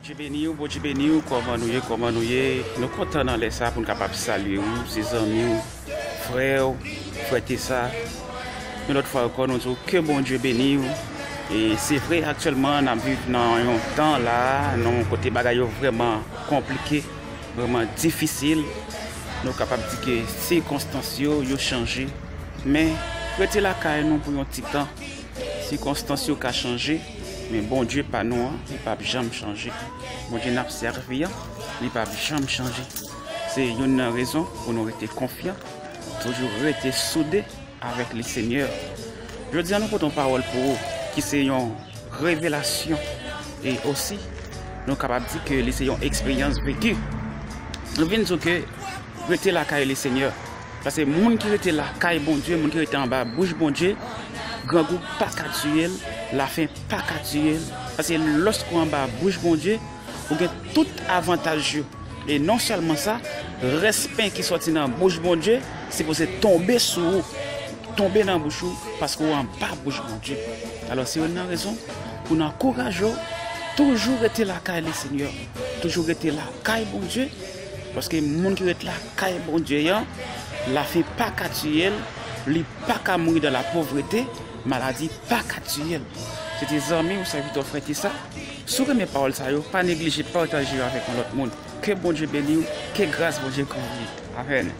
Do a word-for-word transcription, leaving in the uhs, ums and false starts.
Bondye beni w, Bondye beni w, kòman nou ye, kòman nou ye? Nou kontan nan lè sa pou n kapab salye w, se zanmi w, frè w, frè Tesa. Yon lòt fwa ankò, nou di w ke Bondye beni w. E se vre, aktyèlman, n ap viv nan yon tan la, nan yon kote bagay yo vrèman konplike, vrèman difisil. Nou kapab di ke sikonstans yo, yo chanje. Men, rete lakay nou pou yon ti tan. Sikonstans yo ka chanje, men Bondye pa nou an, li p ap janm chanje. Bondye n ap sèvi an, li p ap janm chanje. Se youn nan rezon pou nou rete konfyan, toujou rete soude avèk le Senyè. Jodi a, nou pote yon pawòl pou ou ki se yon revelasyon e osi, nou kapab di ke li se yon eksperyans veki. Nou vin di w ke rete lakay le Senyè. Paske moun ki rete lakay Bondye, moun ki rete anba bouch Bondye, grangou pa ka tiye l, lafen pa ka tiye l. Paske lòske w anba bouch Bondye, ou gen tout avantaj yo. E non sèlman sa, rès pen ki sòti nan bouch Bondye sipoze tonbe sou ou, tonbe nan bouch ou, paske w anba bouch Bondye. Alò, se youn nan rezon pou n ankouraje w, toujou rete lakay le Senyè, toujou rete lakay Bondye, paske moun ki ret lakay Bondye an, lafen pa ka tiye l, li pa ka mouri dan lapovrete, maladi pa ka tiye l. Se te zanmi w, sèvitè w, frè Tesa. Si w renmen pawòl sa yo, pa neglije pataje yo avèk yon lòt moun. Ke Bondye beni w, ke gras Bondye kouvri w. Amèn.